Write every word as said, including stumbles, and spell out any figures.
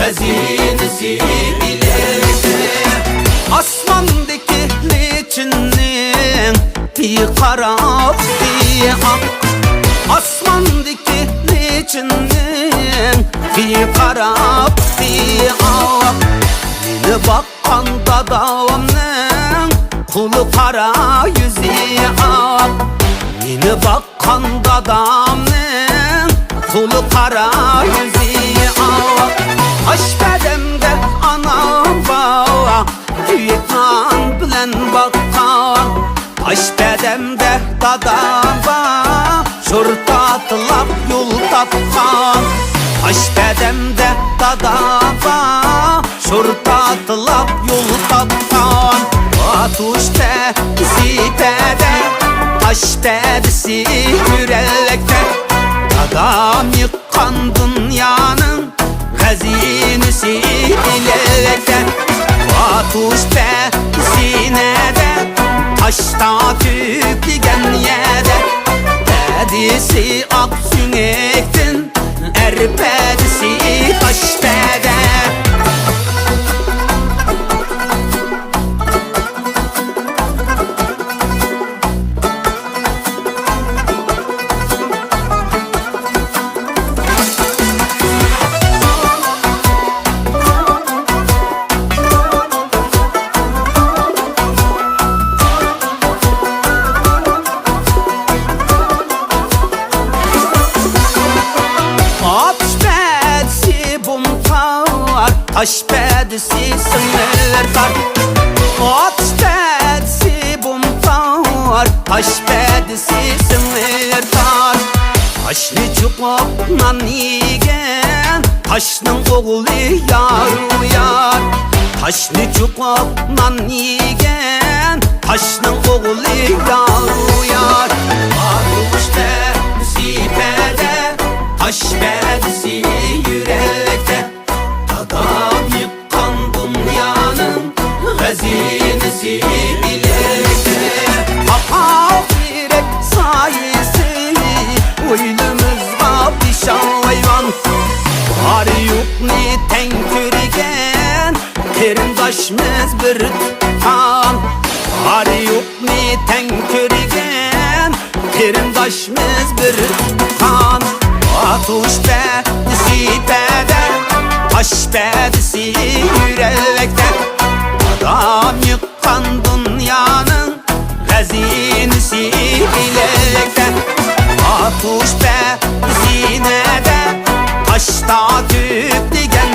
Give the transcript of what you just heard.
خەزىنىسى ئىلەكتە. ئاسماندىكى لېچىننىڭ بىر قارا پۇتى ئاق. ئاسماندىكى لېچىننىڭ بىر قارا پۇتى ئاق. مېنى باق قان دادامنىڭ قولى قارا، يۈزى ئاق. مېنى باققان دادامنىڭ قولى قارا، يۈزى ئاق. تاش بەدەمدە ئانام بار، تۆت نان بىلەن باققان. تاش بەدەمدە دادام بار، شورتا تىلاپ يول تاپقان. تاش بەدەمدە دادام بار، شورتا تىلاپ يول تاپقان. ئاتۇش دەدىسى پەدە، تاش دەدىسى يۈرەكتە. دادام يىققان دۇنيانىڭ خەزىنىسى ئىلەكتە. ئاتۇش دەدىسى نەدە، تاشتا تۆكۈلگەن يەردە. دەدىسى ئاق سۆڭەكتىن، ئەر پەدىسى تاش پەدە. ئاتۇش دەدىسى بۇمتار، تاش دەدىسى سىڭىرتار. ئاتۇش دەدىسى بۇمتار، تاش دەدىسى سىڭىرتار. تاشنى چوقۇپ نان يېگەن، تاشنىڭ ئوغلى يارۇ يار. تاشنى چوقۇپ نان يېگەن، تاشنىڭ ئوغلى يارۇ يار. ئاتۇش دەدىسى پەدە، تاش دەدىسى يۈرەكتە. دادام يىققان دۇنيانىڭ خەزىنىسى ئىلەكتە. ئاپا تېرەك سايىسى، ھويلىمىزغا بېشىڭ ھايۋان. بار يوقنى تەڭ كۆرگەن، قېرىنداشمىز بىر تۇغقان. بار يوقنى تەڭ كۆرگەن، قېرىنداشمىز بىر تۇغقان. ئاتۇش دەدىسى پەدە، تاش دەدىسى يۈرەكتە. دادام يىققان دۇنيانىڭ خەزىنىسى ئىلەكتە. ئاتۇش دەدىسى نەدە، تاشتا تۆكۈلگەن